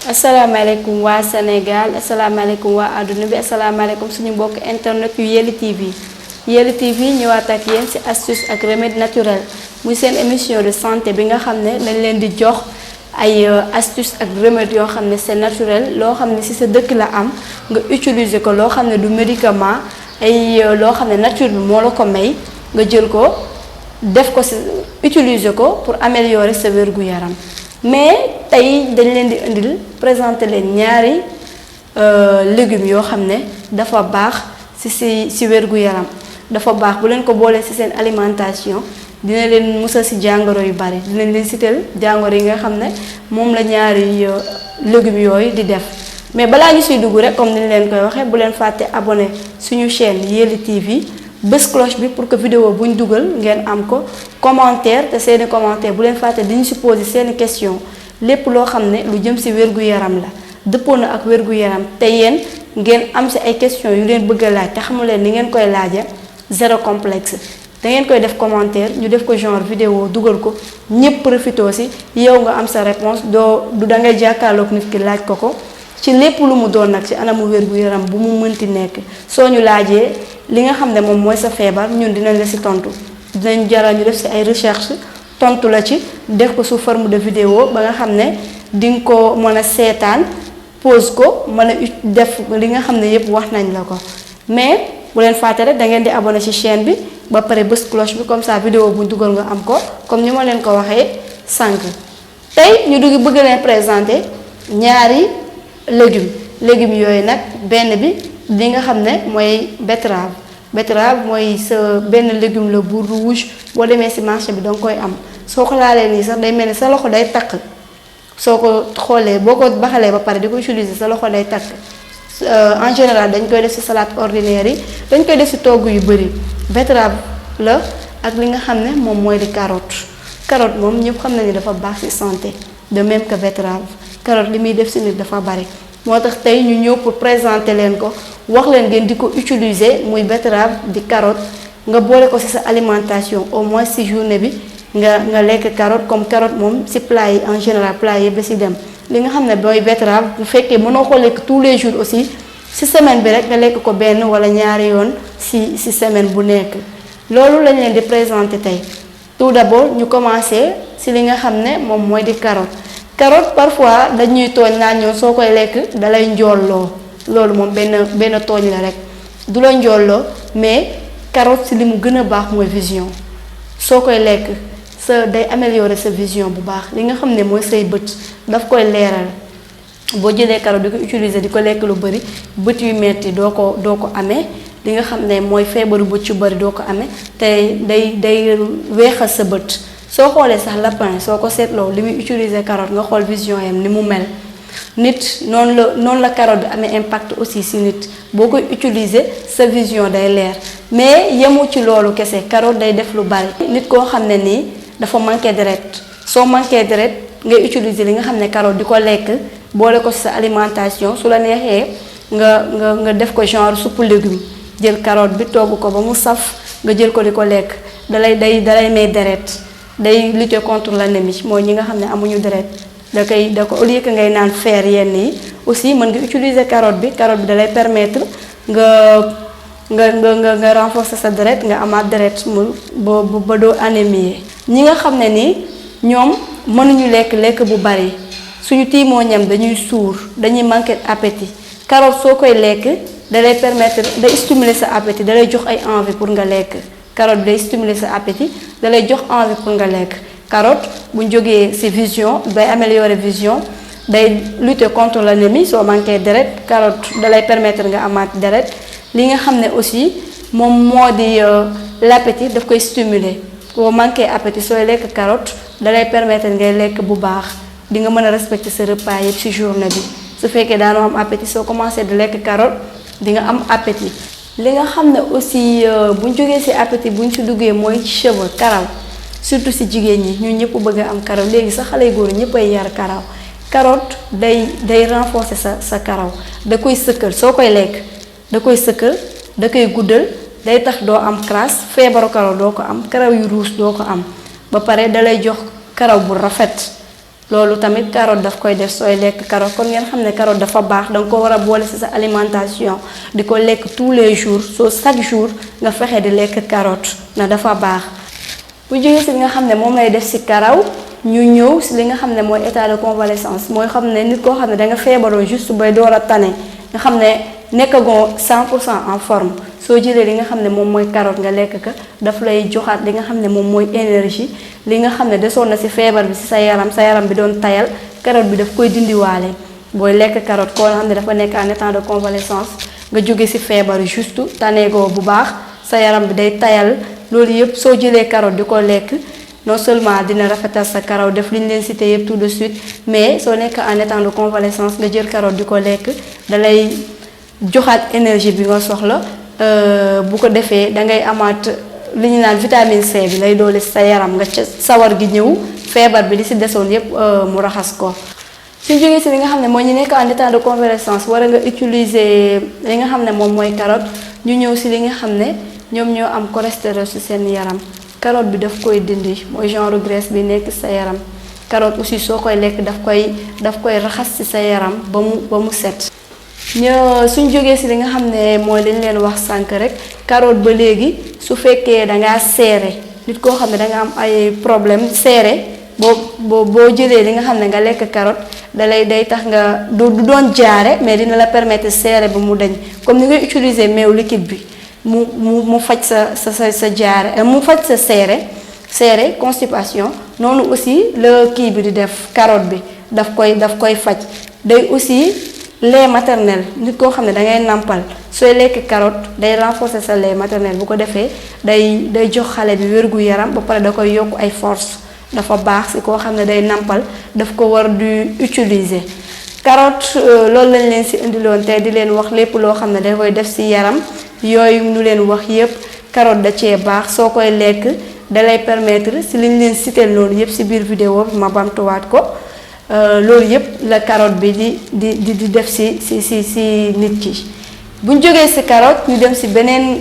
asalaamaaleykum waa Sénégal asalaamaaleykum waa àdduna bi asalaamaaleykum suñu mbokk internet yu Yelli TV Yelli TV ñëwaat ak yéen ci astuce ak remède naturel muy seen émission de santé bi nga xam ne dañ leen di jox ay astuce ak remède yoo xam ne c'est naturel loo xam ne ci sa dëkk la am nga utiliser ko loo xam ne du médicament ay loo xam ne nature bi moo la ko may nga jël ko def ko ci utiliser ko pour améliorer sa wér-gu-yaram mais tey dañ leen di indil présenter leen ñaari légumes yoo xam ne dafa baax ci wér-gu-yaram dafa baax bu leen ko boolee ci seen alimentation dina leen musal ci jàngoro yu bari dinañ leen citer jàngoro yi nga xam ne moom la ñaari légumes yooyu di def mais balaa ñu ciy dugg rek comme ni leen koy waxee bu leen fàtte abonné suñu chaîne Yelli TV bës cloche bi pour que vidéo buñ dugal ngeen am ko commentaire te seeni commentaire bu leen fàtte diñu si poser seeni question lépp loo xam ne lu jëm ci wér-gu-yaram la dëppoo na ak wér-gu-yaram te yéen ngeen am ci ay question yu leen bëgg a laaj te xamu leen ni ngeen koy laaja zéro complexe da ngeen koy def commentaire ñu def ko genre vidéo dugal ko ñëpp profitoo ci yow nga am sa réponse du da ngay jàkkaarloog nit ki laaj ko ci lépp lu mu doon nag ci anamu wér-gu-yaram bu mu mënti nekk soo ñu laajee li nga xam ne moom mooy sa feebar ñun dinañ la ci tontu dinañ jaral ñu def ci ay recherche tontu la ci def ko sous forme de vidéo ba nga xam ne di nga ko mën a seetaan pause ko mën a def li nga xam ne yépp wax nañ la ko mais bu leen fàtte rek da ngeen di abonné ci chaîne bi ba pare bës cloche bi comme ça vidéo bu ñu dugal nga am ko comme ni ma leen ko waxee sànq tey ñu bëgg leen présenter ñaari légumes yooyu nag benn bi li nga xam ne mooy betterave mooy sa benn légume la bu rouge boo demee ci marché bi danga koy am soo ko laalee nii sax day mel ni sa loxo day takk soo ko xoolee boo ko baxalee ba pare di ko utiliser sa loxo day takk en général dañ koy def ci salade ordinaire yi dañ koy def ci togg yu bari betterave la ak li nga xam ne moom mooy di carotte moom ñëpp xam nañu dafa baax ci santé de même que betterave carotte li muy def ci nit dafa bari moo tax tey ñu ñëw pour présenter leen ko wax leen ngeen di ko utiliser muy betterave di carotte nga boole ko ci sa alimentation au moins ci journée bi nga lekk carotte comme carotte moom ci plat yi en général plat yi ba ci dem li nga xam ne mooy betterave bu fekkee mënoo ko lekk tous les jours aussi ci semaine bi rek nga lekk ko benn wala ñaari yoon ci semaine bu nekk loolu lañ leen di présenter tey tout d'abord ñu commencer ci li nga xam ne moom mooy di carotte parfois dañuy tooñ naan ñoom soo koy lekk dalay njoolloo loolu moom benn tooñ la rek du la njoolloo mais carotte ci li mu gën a baax mooy vision soo koy lekk sa day améliorer sa vision bu baax li nga xam ne mooy say bët daf koy leeral boo jëlee carotte di ko utiliser di ko lekk lu bari bët yu metti doo ko amee li nga xam ne mooy feebaru bët yu bari doo ko amee te day weexal sa bët soo xoolee sax lapin soo ko seetloo li muy utiliser carotte nga xool vision yam ni mu mel nit noonu la carotte bi amee impact aussi ci nit boo koy utiliser sa vision day leer mais yemu ci loolu kese carotte day def lu bari nit koo xam ne nii dafa manqué deret soo manqué deret ngay utiliser li nga xam ne carotte di ko lekk boole ko ci sa alimentation su la neexee nga def ko genre soupe légume jël carotte bi togg ko ba mu saf nga jël ko di ko lekk dalay may deret day lutter contre l'anémie mooy ñi nga xam ne amuñu deret da ko au lieu que ngay naan fer yenn yi aussi mën nga utiliser carotte bi dalay permettre nga renforcer sa deret nga amaat deret mu ba doo anémie ñi nga xam ne ni ñoom mënuñu lekk bu bari suñu tiimoo ñam dañuy suur dañuy manquer appétit carotte soo koy lekk dalay permettre day stimuler sa appétit dalay jox ay envie pour nga lekk carotte bi day stimuler sa appétit dalay jox envie pour nga lekk carotte bu ñu jógee ci vision day améliorer vision day lutter contre l'anémie soo manqué deret carotte dalay permettre nga amaat deret li nga xam ne aussi moom moo di l'appétit daf koy stimuler boo manqué appétit sooy lekk carotte dalay permettre ngay lekk bu baax di nga mën a respecter sa repas yëpp ci journée bi su fekkee daanoo am appétit soo commencé di lekk carotte di nga am appétit li nga xam ne aussi bu ñu jógee ci appétit bu ñu ci duggee mooy cheveux karaw surtout ci jigéen ñi ñun ñëpp bëgg a am karaw léegi sax xale yu góor ñëpp ay yar karaw carotte day renforcer sa karaw da koy sëkkal soo koy lekk da koy sëkkal da koy guddal day tax doo am crasse feebaru karaw doo ko am karaw yu ruus doo ko am ba pare dalay jox karaw bu rafet loolu tamit carotte daf koy def sooy lekk carotte kon ngeen xam ne carotte dafa baax danga ko war a boole ci sa alimentation di ko lekk tous les jours soo chaque jour nga fexe di lekk carotte na dafa baax. bu jógee ci li nga xam ne moom lay def ci karaw ñu ñëw ci li nga xam ne mooy état de convalescence mooy xam ne nit koo xam ne danga feebaroo juste bay door a tane nga xam ne nekkagoo 100% en forme soo jëlee li nga xam ne moom mooy carotte nga lekk ka daf lay joxaat li nga xam ne moom mooy énergie li nga xam ne desoon na ci feebar bi ci sa yaram bi doon tayal carotte bi daf koy dindiwaale booy lekk carotte koo xam ne dafa nekk en état de convalescence nga jóge ci feebar juste taneegoo bu baax sa yaram bi day tayal loolu yëpp soo jëlee carotte di ko lekk non seulement dina rafetal sa karaw def li ñu leen cité yëpp tout de suite mais soo nekk en état de convalescence nga jël carotte di ko lekk dalay joxaat énergie bi nga soxla bu ko defee dangay amaat li ñu naan vitamine C bi lay doole sa yaram nga ca sawar gi ñëw feebar bi li ci desoon yëpp mu raxas ko. su jógee ci li nga xam ne mooy ñu nekk en état de convalescence war nga utiliser li nga xam ne moom mooy carotte ñu ñëw ci li nga xam ne ñoom ñoo am cholestérol ci seen yaram. carotte bi daf koy dindi mooy genre graisse bi nekk sa yaram carotte aussi soo koy lekk daf koy raxas ci sa yaram ba mu set. suñ jógee ci li nga xam ne mooy liñ leen wax sànk rek carotte ba léegi su fekkee dangaa seere nit koo xam ne danga am ay problème seere boo jëlee li nga xam ne nga lekk carotte day tax nga du doon jaare mais dina la permettre seere bi mu dañ comme ni ngay utiliser meew liquide bi mu faj sa jaare mu faj sa seere constipation noonu aussi la kii bi di def carotte bi daf koy faj day aussi lait maternel nit koo xam ne dangay nàmpal sooy lekk carotte day renforcer sa lait maternel bu ko defee day jox xale bi wérgu yaram ba pare da koy yokk ay force dafa baax ci koo xam ne day nàmpal daf ko war di utiliser. carotte loolu lañ leen ci indiloon tey di leen wax lépp loo xam ne da koy def ci yaram yooyu ñu leen wax yépp carotte da cee baax soo koy lekk dalay permettre ci liñ leen cité loolu yépp ci biir vidéo bi ma bamtuwaat ko. loolu yëpp la carotte bi di def ci nit ki buñ jógee ci carotte ñu dem ci beneen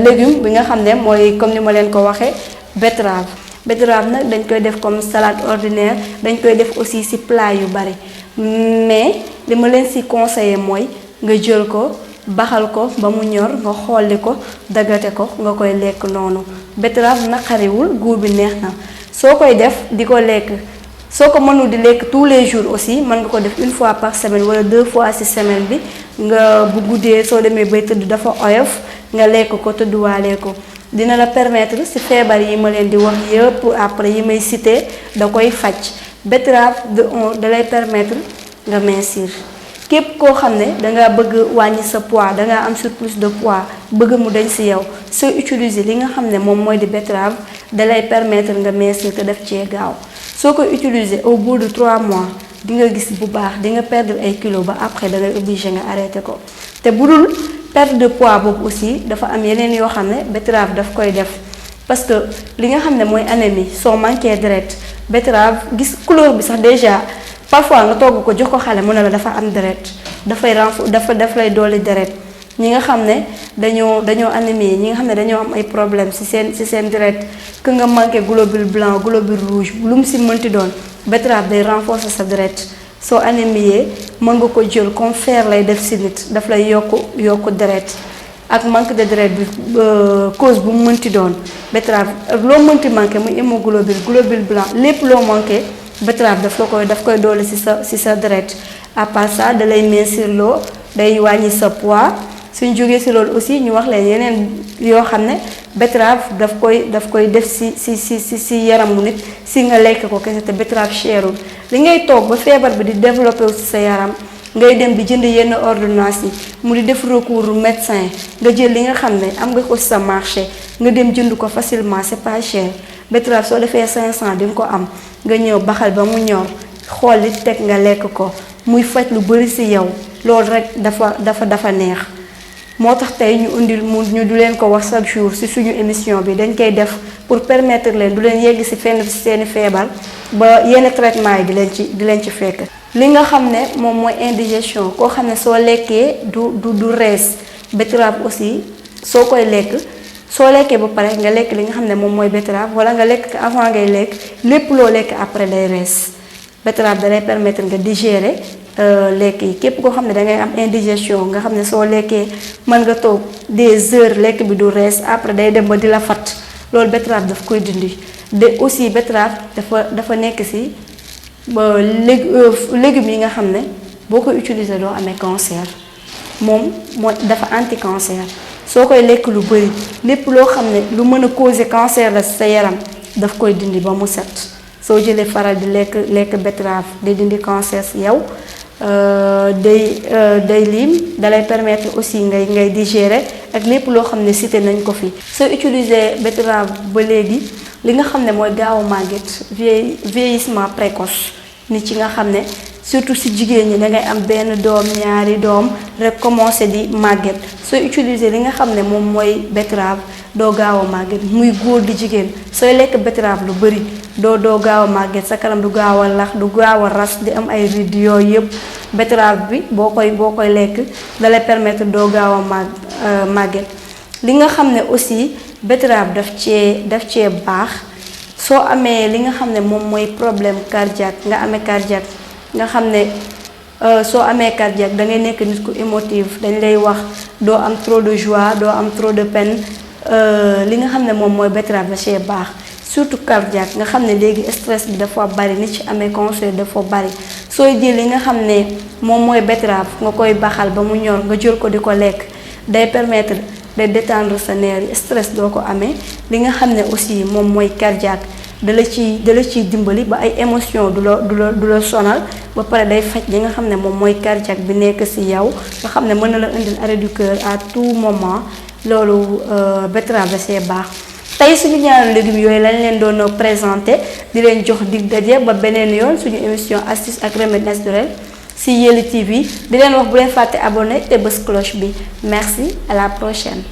légume bi nga xam ne mooy comme ni ma leen ko waxee betterave nag dañ koy def comme salade ordinaire dañ koy def aussi ci plat yu bari mais li ma leen ci conseiller mooy nga jël ko baxal ko ba mu ñor nga xolli ko dagate ko nga koy lekk noonu betterave naqariwul goût bi neex na soo koy def di ko lekk soo ko mënul di lekk tous les jours aussi mën nga ko def une fois par semaine wala 2 fois ci semaine bi nga bu guddee soo demee bay tëdd dafa oyof nga lekk ko tëdduwaale ko dina la permettre ci feebar yi ma leen di wax yëpp après yi may cité da koy faj betterave da lay permettre nga mincir képp koo xam ne dangaa bëgg wàññi sa poids dangaa am surplus de poids bëgg mu dañ ci yow soo utiliser li nga xam ne moom mooy di betterave da lay permettre nga mincir te def cee gaaw. soo koy utiliser au bout de 3 mois di nga gis bu baax di nga perdre ay kilos ba après da ngay obligé nga arrêté ko te bu dul perte de poids boobu aussi dafa am yeneen yoo xam ne betterave daf koy def parce que li nga xam ne mooy anémie soo manqué deret betterave gis couleur bi sax déjà parfois nga togg ko jox ko xale mu ne la dafa am deret daf lay dolli deret ñi nga xam ne dañoo anémie ñi nga xam ne dañoo am ay problème ci seen deret que nga manqué globule blanc globule rouge lu mu ci mënti doon betterave day renforcer sa deret soo anémie mën nga ko jël comme fer lay def ci nit daf lay yokku deret ak manque de deret bi cause bu mu mënti doon betterave loo mënti manqué muy hémoglobine globule blanc lépp loo manqué betterave daf koy doole ci sa deret à part ça da lay mincir loo day wàññi sa poids. suñ jógee ci loolu aussi ñu wax leen yeneen yoo xam ne betterave daf koy def ci yaramu nit ci nga lekk ko kese te betterave cherul li ngay toog ba feebar bi di développé wu ci sa yaram ngay dem di jënd yenn ordonnance yi mu di def recours médecin nga jël li nga xam ne am nga ko ci sa marché nga dem jënd ko facilement c'est pas cher betterave soo defee 500 di nga ko am nga ñëw baxal ba mu ñor xool li teg nga lekk ko muy faj lu bari ci yow loolu rek dafa neex. moo tax tey ñu indil ñu du leen ko wax chaque jour ci suñu émission bi dañ koy def pour permettre leen du leen yegg ci fenn ci seeni feebar ba yenn traitement yi di leen ci fekk. li nga xam ne moom mooy indigestion koo xam ne soo lekkee du rees betterave aussi soo koy lekk soo lekkee ba pare nga lekk li nga xam ne moom mooy betterave wala nga lekk avant ngay lekk lépp loo lekk après day rees betterave da lay permettre nga digérer lekk yi képp koo xam ne da ngay am indigestion nga xam ne soo lekkee mën nga toog des heures lekk bi du rees après day dem ba di la fat loolu betterave daf koy dindi de aussi betterave dafa nekk ci ba légumes yi nga xam ne boo koy utiliser doo amee cancer moom mooy dafa anti cancer soo koy lekk lu bari lépp loo xam ne lu mën a causer cancer la sa yaram daf koy dindi ba mu set soo jëlee faral di lekk betterave day dindi cancer ci yow day lim dalay permettre aussi ngay digérer ak lépp loo xam ne cité nañ ko fi soo utiliser betterave ba léegi li nga xam ne mooy gaaw a màgget vieillissement précoce nit ci nga xam ne surtout ci jigéen ñi da ngay am benn doom ñaari doom rek commencé di màgget soo utiliser li nga xam ne moom mooy betterave doo gaaw a màgget muy góor di jigéen sooy lekk betterave lu bari doo gaaw a màgget sa kanam du gaaw a lax du gaaw a ras di am ay rides yooyu yëpp betterave bi boo koy lekk dalay permettre doo gaaw a màgget li nga xam ne aussi betterave daf cee baax soo amee li nga xam ne moom mooy problème cardiaque nga amee cardiaque nga xam ne soo amee cardiaque da ngay nekk nit ku émotive dañ lay wax doo am trop de joie doo am trop de peine li nga xam ne moom mooy betterave da cee baax surtout cardiaque nga xam ne léegi stress bi dafa bari nit ci amee cancer dafa bari sooy jël li nga xam ne moom mooy betterave nga koy baxal ba mu ñor nga jël ko di ko lekk day permettre de détendre sa nerf yi stress doo ko amee li nga xam ne aussi moom mooy cardiaque dala ciy dimbali ba ay émotion du la sonal ba pare day faj li nga xam ne moom mooy cardiaque bi nekk ci yow nga xam ne mën na la indil arrêt du cœur à tout moment loolu betterave da see baax tey suñu ñaari légumes yooyu lañ leen doon présenté di leen jox dig daje ba beneen yoon suñu émission astuce ak remède naturel ci Yelli TV di leen wax bu leen fàtte abonné te bës cloche bi merci à la prochaine.